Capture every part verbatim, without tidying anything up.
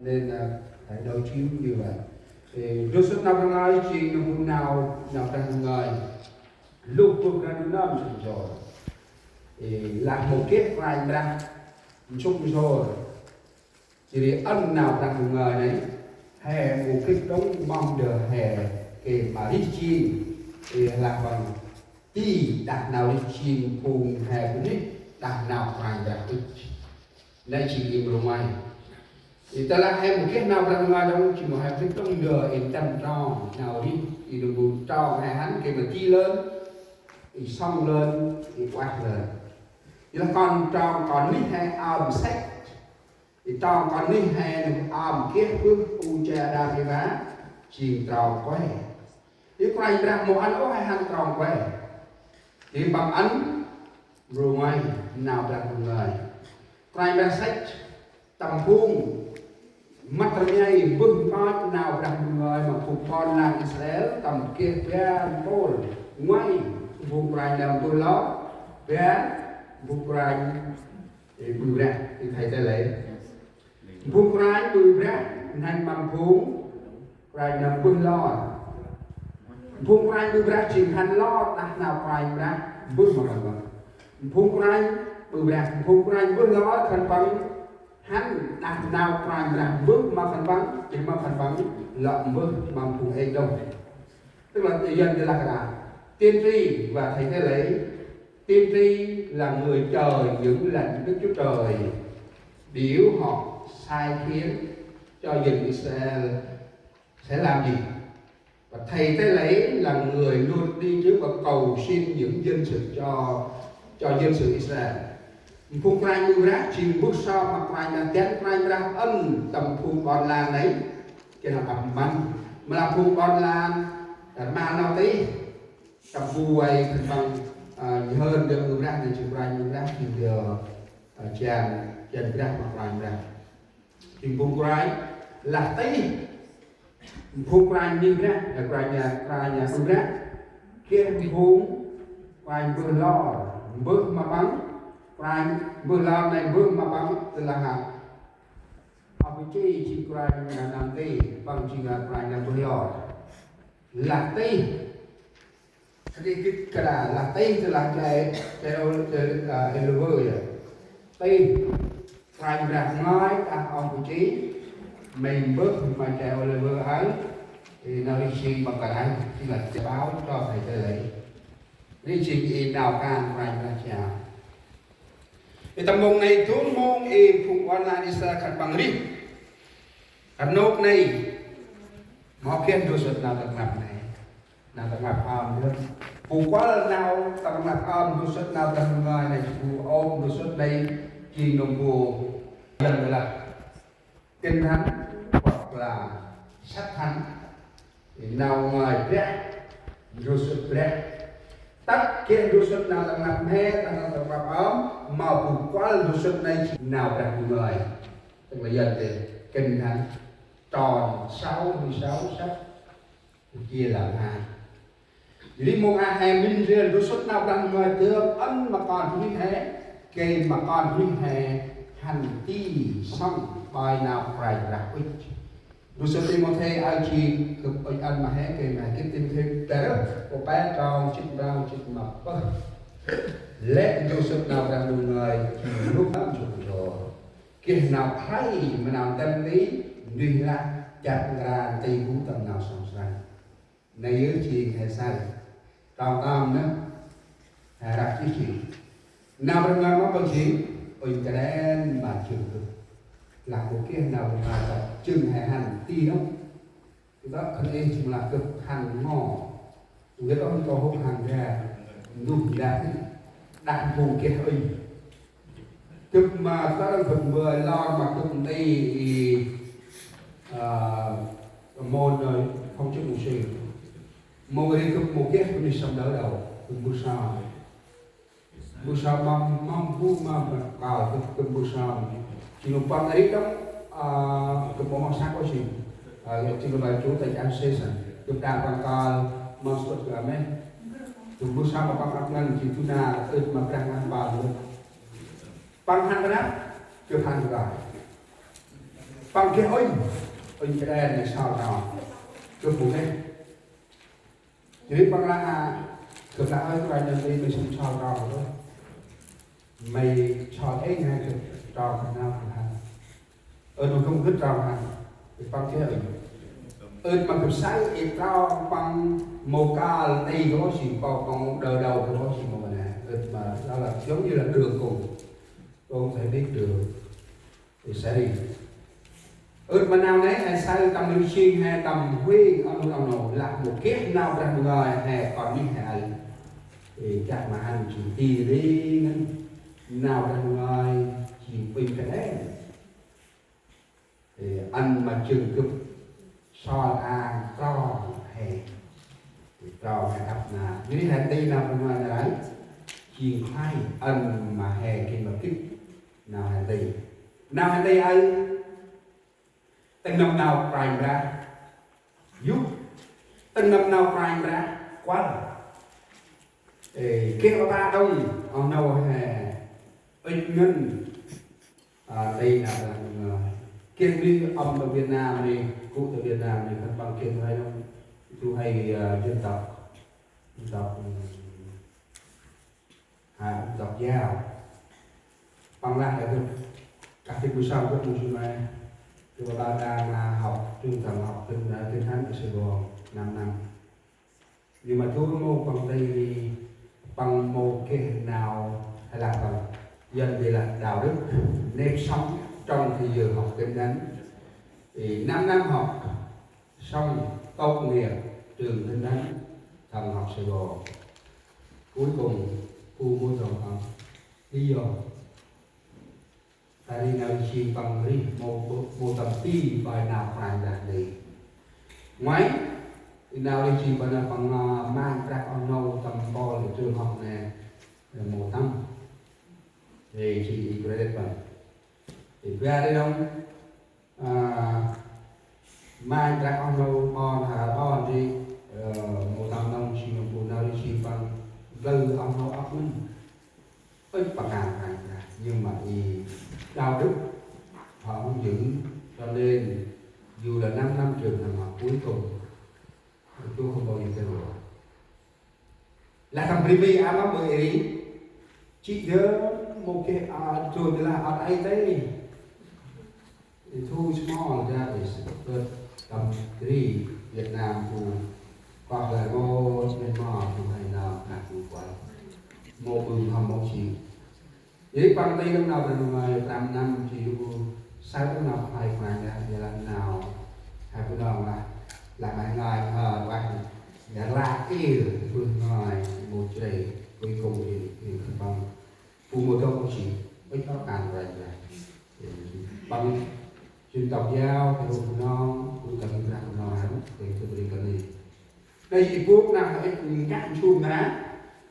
Nên, à, hãy đối chiếu như vậy. Ê, ndrôl sŭt nau Brah Ndu ngơi jêng nơm bu nau, nau Brah Ndu ngơi. Lôh bơh Brah Ndu nơm nsŭk nsôr. Ê, lah mâu geh Kôranh Brah nsŭk nsôr. Jêh ri ăn nau Brah Ndu ngơi nây, he mâu gĭt đŏng, moh ndơ he gay ma rêh jêng. Ê, lah păng ti đah nau rêh jêng phung he bunuyh, đah nau Kôranh Brah ŭch. Nây jêng i mrô ngoai. I ta lah he mâu geh nau Brah Ndu ngơi đŏng, jêng mâu he gĭt đŏng ndơ i tâm trong nau rêh, i nơm bu trong he hăn gay ma di lơn, i sŏng lơn, i ueh lơn. I lah kon trong kon nuyh he ơm săch. I trong kon nuyh he nơm ơm geh bơh u che đa ri va, jêng trong kuê. I Kôranh Brah mâu ăn ôh he hăn trong kuê. I păng ăn mrô ngoai nau Brah Ndu ngơi. Kôranh Brah săch tâm phung măt rmei mbơh nkoch nau Brah Ndu ngơi ma phung ƀon lan Israel tâm geh bar mpôl ngoai, phung kôranh nơm mbơh lor, bar phung kôranh, ê, ƀư brah, i thầy tê lễ. Phung kôranh ƀư brah, n'hanh ma phung kôranh nơm mbơh lor. Phung kôranh ƀư brah jêng hăn lor đah nau Kôranh Brah mbơh ma khân păng. Phung kôranh ƀư brah, phung kôranh mbơh lor khân păng hăn đah nau Kôranh Brah mbơh ma khân păng, jêh ma khân păng lŏ mbơh ma phung êng đŏng. Tức là Yuăn thì là cái tiên tri và thầy tế lễ. Tiên tri là người chờ những lệnh Đức Chúa Trời biểu họ sai khiến cho dân Israel sẽ làm gì. Và thầy tế lễ là người luôn đi trước và cầu xin những dân sự cho cho dân sự Israel. Phung kôranh ƀư brah jêng mbơh sơm ma Kôranh Brah, dăn Kôranh Brah ăn tâm phung ƀon lan nây, geh nau ăp mpăn. Ma lah phung ƀon lan, ơ, ma nau tih, tâm bu vay khân păng, ơ, nhhơr ndơ ƀư brah, nây jêng Kôranh ƀư brah, jêng ndơ, ơ, jan, jan brah ma Kôranh Brah. Jêng phung kôranh lah tih. Phung kôranh ƀư brah, ơ, kôranh, ơ, kôranh, ơ, ƀư brah. Geh phung kôranh mbơh lor, mbơh ma păng. Kôranh mbơh lor nây mbơh ma păng, tơlah hăn. Ơ, bu chi jêng kôranh, ơ, nơm tih, păng jêng, ơ, kôranh nơm mbơh lor. Lah tih. Kri kit kra, lah tih tơlah che, che, che, ơ, ê lơ vơ ya. Tih, Kôranh Brah ngơi đah ong bu chi, may mbơh ma che ê lơ vơ aơ, ê, nau rêh jêng ma kôranh, jêng lah che báo cho thầy tê lễ. Nây jêng i nau kan Kôranh Brah jao. Ê, tâm mông nây dôl mông ê phung ƀon lan Israel khân păng rêh. Rnôk nây, mâu geh ndrôl sŭt nau tâm rnglăp nây. Nau tâm rnglăp ơm dơm. Bu kuăl nau tâm rnglăp ơm, ndrôl sŭt nau tâm rnglăp nây, bu ôp ndrôl sŭt nây, jêng nơm bu. Dăn lah. Kinh Thánh hoặc là sách thánh thì nau ngơi brah, ndrôl sŭt brah. Tât geh ndrôl sŭt nau tâm rnglăp mhe, tâm rnglăp ơm, ma bu kuăl ndrôl sŭt nây jêng nau Brah Ndu ngơi. Tức là Yuăn thì Kinh Thánh tròn sáu mươi sáu sách chia làm hai. Jêh ri mông a he mĭn ndrel ndrôl sŭt nau Brah Ndu ngơi dơm ăn ma kon bunuyh he, gay ma kon bunuyh he hăn ti sŏng ƀơi nau Kôranh Brah ŭch. Ndrôl sŭt Timôthê aơ jêng gâp ŭch ăn ma he, gay ma he gĭt Timôthê bar, kô pe trong jê̆t prao jê̆t ma pơh. Lĕ ndrôl sŭt nau Brah Ndu ngơi jêng lôh nơm nsŭk nsôr. Geh nau khlay ma nau ntĭm nti, nuyh lah jăp nkra nti bu tâm nau sŏng srăng. Nây yơh jêng he say. Tau tâm nơh. He răk jêh jêng. Nau Brah Ndu ngơi ma păng jêng, ŭnh kren ma jâng gâp. Lah mâu geh nau Brah Ndu ngơi jâng he hăn ti nơh. Gâp khân ê jêng lah gâp hăn ngo. Gâp ŏk kô hôk hăn ga. Nduh ndah. Đah phung geh ŭnh. Gâp ma tơl gâp mbơi lor ma gâp nti i, ơ, môn, ơ, phong chức mục sư. Mâu ri gâp mâu geh bunuyh sâm đaơ đaơ, gâp mbơh sơm. Mbơh sơm ma, ma bu ma, ma kal gâp, gâp mbơh sơm. Jêng păng ri đŏng, ơ, gâp mâu mât săk ôh jêng. Ơ, jêng gâp ma chủ tịch association. Gâp đă păng kal ma sŭt gâp meh. Gâp mbơh sơm ma păng ăp ngăn jêng du nar, ưt ma brah ngăn păng. Păng hăn rnăp, gâp hăn rnăp. Păng geh ŭnh, ŭnh kđen nê sŏng tro. Gâp mâu geh. Jêh ri păng lah, gâp lah: "Ơi Kôranh, nây may sŏng tro ôh. May sŏng êng he gâp tro kơt nau kơt hăn. Ơ, nô gâp gĭt tro hăn." Ri păng geh ŭnh. Ơ, ma gâp saơ i tro păng mâu kal nti gâp ôh, jêng păng mâu đơ đau gâp ôh, jêng mâu nê. Ơ, ma đó là giống như là trường cùng. Con sẽ biết được. Thì sẽ đi. Ơ, ma nau nê, he saơ tâm rĭm jêng, he tâm huêng, ơ, nô, nô, nô, lah mâu geh nau Brah Ndu ngơi, he kon neh, he aơ. Thì chắc ma hăn jêng ti ri ngăn nau Brah Ndu ngơi, jêng ŭnh kđen. Thì ăn ma jâng gâp soi ang tro he. Thì tro he ăp nau. Jêh ri he nti nau Brah Ndu ngơi nây, jêng khlay ăn ma he geh ma gĭt nau he nti. Nau he nti aơ, tĭng nâm nau Kôranh Brah yô̆, tĭng nâm nau Kôranh Brah kuăl. Ê, geh ƀaƀă đŏng, oh nô he, ŭch ngăn, à, đây là, à, geh ri ăm ta Việt Nam ri, gŭ ta Việt Nam ri, khân păng geh hơi đŏng, tu hơi, à, dân tộc, dân tộc, ừm, à, dân tộc Dao. Păng lah là gâp, các thầy cô sau gâp mâu sui mai, gâp ƀaƀă đang, à, học, trường thần học, kinh, à, kinh thánh ở Sài Gòn, năm năm. Nhưng mà Chúa mâu păng tây ri, păng mâu geh nau, hay là păng, dân thì là đạo đức, nếp sống trong thì giờ học kinh thánh. Thì năm năm học, xong tốt nghiệp trường kinh thánh, thần học Sài Gòn. Cuối cùng, bu mâu dŏng păng. Lý do. Ta ri nau ri jêng păng ri, mâu, mâu tâm ti bai nau Kôranh Brah nê. Ngoai, nau ri jêng păng nau păng, à, mang prăk oh nô tâm mpôl trường học nê, mâu tâm. Ê, jêng i kredit păng. Ê, ba ri đŏng, à, mang prăk oh nô ƀon, ha, ƀon ri, ờ, mâu tâm đŏng jêng nơm bu nau ri jêng păng, blơ oh nô ăp ngăn. Ơ, păng ăn, păng ăn. Nhưng mà vì đạo đức họ không giữ, cho nên dù là năm năm trường thần học, cuối cùng Chúa không bao giờ kêu gọi. Lah tâm bri mi ăn lắm, ri. Jêh ri mâu geh, à, trôi là ăn ai tê. Thu small that is, but tâm ri Việt Nam bu koh lai mâu Myanmar bu hay nau năk bu kuăl. Mâu ƀư hŏm mâu jêng. Jêh ri păng tĭng nâm nau Brah Ndu ngơi prăm năm jêng bu saơ nau khlay Kôranh Brah, jêh lah nau he bu nơm lah, lah may ngơi, ơ, ueh, jêh lah ir bu ngơi mâu jrê, cuối cùng thì, thì khân păng bu mâu dŏng jêng, ŭch ôp kan Kôranh Brah. Păng dân tộc Dao, thì bu nơm, bu tâm Brah nơm, thì bu ri kơt nê. Đây, i bôk nau he ŭch ngăn jêng nê,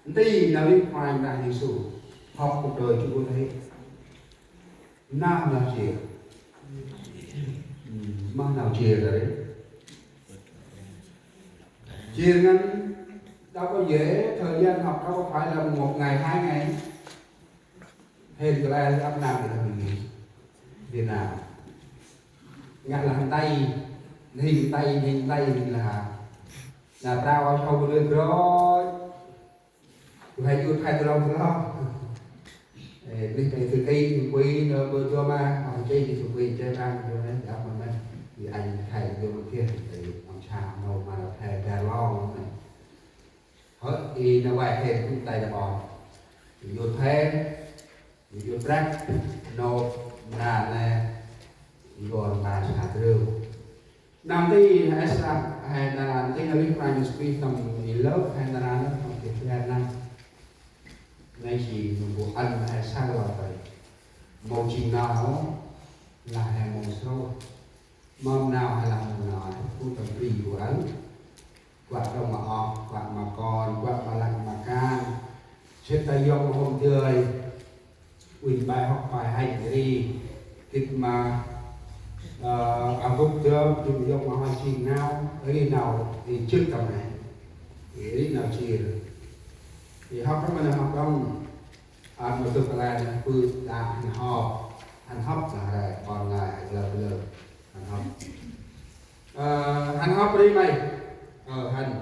nti nau ri Kôranh Brah Yêsu, học cuộc đời Chúa Cứu Thế. Nau nau jêr. Ừm, ma nau jêr ri. Jêr ngăn, đâu có dễ, thời gian học đâu có phải là một ngày, hai ngày. Hên kơ lai ăp năm thì mình nghỉ. Việt Nam. Ngăn là hăn tay, hên tay, hên tay, hên là nau prao sau bu lươn kroi. Tui he djôt he tơ lŏng tơ lŏng. Ê, bri pe tơ kênh tơ quy nơ bơ dua ma, ma tơ kênh tơ quy che păng dua he, dăp ma me. Thì anh thầy dua ma thiêng, thì ông cha nô ma nơ he ga long ma me. Hơi, i nơ vay he tŭ tay đăp ôn. Djôt he, djôt prăk, nô, na, ne, i gon ba sa drêu. Nau nti he srăng, he na nti nau ri Kôranh Yêsu Krist tâm i lơp he na nơ tâm Việt Nam. Nây jêng nơm bu ăn he saơ lơ tay. Mâu jêng nau, lah he mâu srôh. Mâm nau he lah mâu nau, bu tâm bri bu ăn. Kuăl dŏng ma oh, kuăl ma kon, kuăl ma lăng ma kan. Sĭt ta yŏng ma hôm dơi. Uĭn bai hŏk bai hăch ri. Gĭt ma, ơ, a gŭk dơm, gĭt yŏng ma hŏk jêng nau, ri nau, ri jêt tâm neh. Ri nau jêr. Ri hŏk ma nau hŏk dŏng. Ăn ma dŭk kơ lai neh pư đă hăn hŏk. Hăn hŏk lah rai, kon lai, hăch lơ lơ. Ơ, hăn hŏ bri may. Ơ, hăn.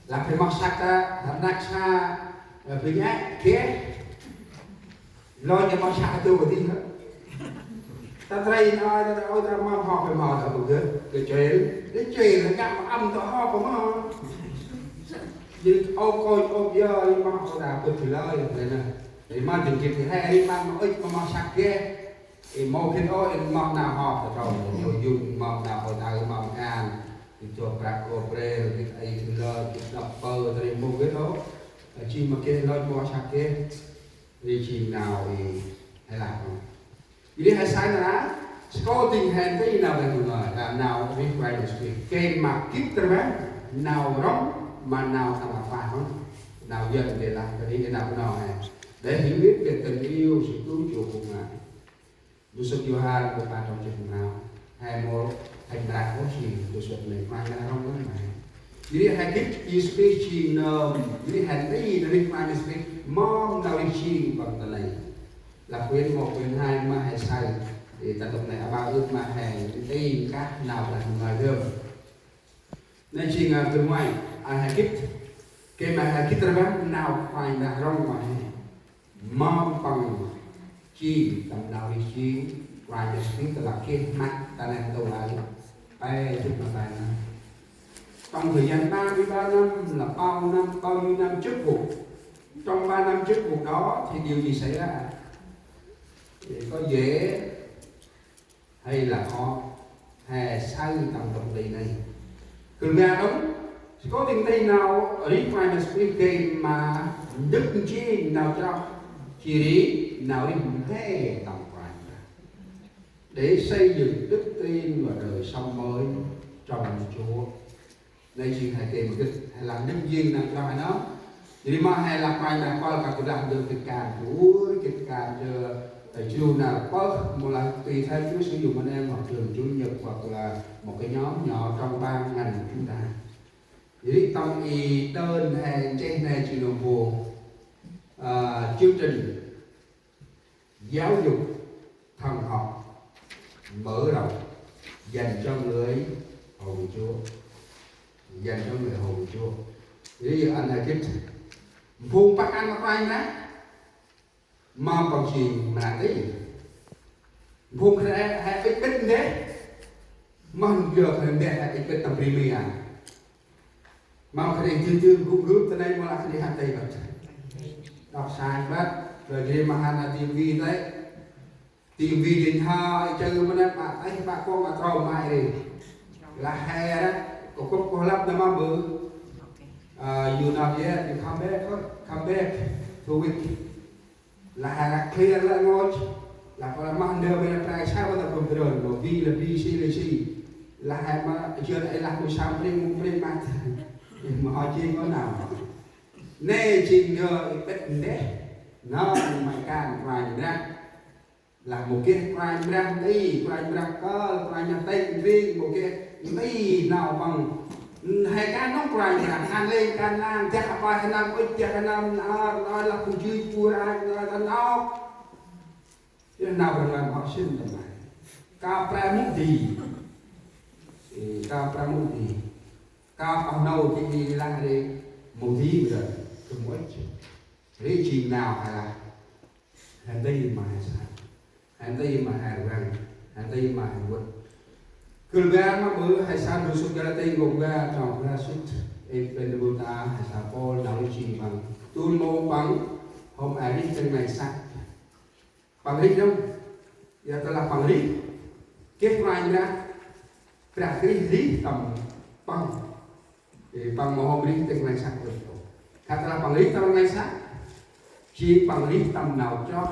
Lah bri moh săk ta, hăn năk sa, ơ, bri nhă, geh. Lo nhă moh săk ta bri hă. Ta trei na, ta ôi ta moh hŏ bri moh ta bri geh. Geh chuêl. Geh chuêl, ngă moh ăn ta hŏ bri moh. Jêh ôp kôch ôp yơ, ri moh ôp ta bri geh lơi, bri na. Ri moh jêng gĭt he, ri moh moh ŭch moh săk geh. Ê, mâu gĭt ôh, ê, moh nau hŏ ta trâu, ê, yŭn moh nau hŏ ta, ê, moh kan, ê, chua prăk kô brel, ê, ê, ê, lơ, ê, đăp pơ, ta ri mâu gĭt ôh. Ê, jêng ma geh lôch moh săk geh, ê, jêng nau, ê, he lah. Ê, ri he sai na, sako ding he nti nau bê hŭn, ê, nau rih Kôranh Brah Yêsu Krist. Gay ma gĭt trvang, nau rŏng, ma nau tâm rpah rŏng. Nau Yuăn gay lah, ta ri, ê, nau nau he. Để hiểu biết về tình yêu sự cứu chuộc của Ngài. Ndô sôt Yôhan kô̆ pa trong jê̆t nau. He mâu, he mra kô̆ si, ndô sôt nây, Kôranh Brah rŏng nây ma he. Jêh ri he gĭt Yêsu Krist jêng nơm, jêh ri he nti nau rih Kôranh Yêsu Krist, mâu nau rih jêng păng ta nây. Lah quyến một, quyến hai ma he sai, ê, ta ntŭk nây aƀaơ ŭch ma he nti nkah nau Brah Ndu ngơi dơm. Nây jêng, a, gâp ngoai, a, he gĭt. Gay ma he gĭt rvăng nau Kôranh Brah rŏng ma he. Mâu păng jêng tâm nau rih jêng, Kôranh Brah Yêsu Krist tơlah geh măt ta nây ntu aơ. Pe jêh ma ta nây. Trong thời gian ba mươi ba năm là bao năm, bao nhiêu năm chức vụ. Trong ba năm chức vụ đó thì điều gì xảy ra? Thì có dễ hay là khó, he saơ tâm ntŭk nti nây. Gâp ngă đŏng, sako ding nti nau rih Kôranh Yêsu Krist gay ma ndâk njêng nau chroh, jêh ri nau rih mhe tâm Kôranh Brah. Để xây dựng đức tin và đời sống mới trong Chúa. Nây jêng he gay ma gĭt, he lah ndâk njêng nau chroh he nơm. Jêh ri ma he lah Kôranh Brah kuăl kơ gâp lah ndơ gĭt kan, ur gĭt kan ndơ, ơ, jru nar pơh, mâu lah tùy theo Chúa sử dụng anh em hoặc trường chủ nhật hoặc là một cái nhóm nhỏ trong ban ngành chúng ta. Jêh ri tâm i đơn he nchih nây jêng nơm vô, ơ, chương trình giáo dục thần học mở rộng dành cho người hầu Chúa. Dành cho người hầu Chúa. Ê, ăn he gĭt. Phung pah ăn ma Kôranh Brah. Ma păng jêng mra nti. Phung khân he, he bĭt bĭt ndeh. Ma gâp khân he bĭt bĭt tâm bri mi a. Mâm khân ri dư dư gŭ gŭ ta nây mâu lah khân ri hăn tay băt. Đŏk sai băt, rồi jêh ri ma hăn a ti vi tay. Ti vi dinh ha, i chơ mâu nây, ƀă tay, ƀă kông, ƀă trâu mai ri. Lah he ră, kŏ kŭp kŏ lăp nơm mâm bư. Uh, you not yet, you come back, come back. Two week. Lah he ră clear lah ngôch. Lah pă lah mah ndơ bê na prai sa bơh ta bơh drôn. Bơh bi lah bi si lah si. Lah he ma jơ lah i lah mô sam pring mô pring măt. Mô hŏ jêng kŏ nau. Nê jêng ndơ i bĭt ndeh. Nơm măt kan Kôranh Brah. Lah mô geh Kôranh Brah nti, Kôranh Brah kơl, Kôranh Brah têk ndring, mô geh nti nau păng. He kan nŏng Kôranh Brah, kan lêng, kan lang, dah aƀaơ he nơm ŭch, dah he nơm nơr, nơr lah bu jui bu rai, nơr ta nŏk. Yơh nau Brah Ndu hŏ sĭn tâm nây. Kơp pre mŭt di. Ê, kơp pre mŭt di. Kơp oh nâu ti i lah ri mŭt di bơ. Kơ mŭt. Ri jêng nau he lah. He nti ma he sa. He nti ma he rvăng. He nti ma he vât. Gâp ƀă ma bơ he sa ndô sŭt Galati nkô̆ ƀă trong bar sŭt. Ê, bân bô ta he sa Pôl nau ri jêng păng. Tŭl mâu păng hôm a rih tâng nai săk. Păng rih đŏng. Yua tơlah păng rih. Geh Kôranh Brah. Brah Krist rih tâm păng. Ê, păng mâu hôm rih tâng nai săk ôh. Khă tơlah păng rih tâng nai săk. Jêng păng rih tâm nau chroh.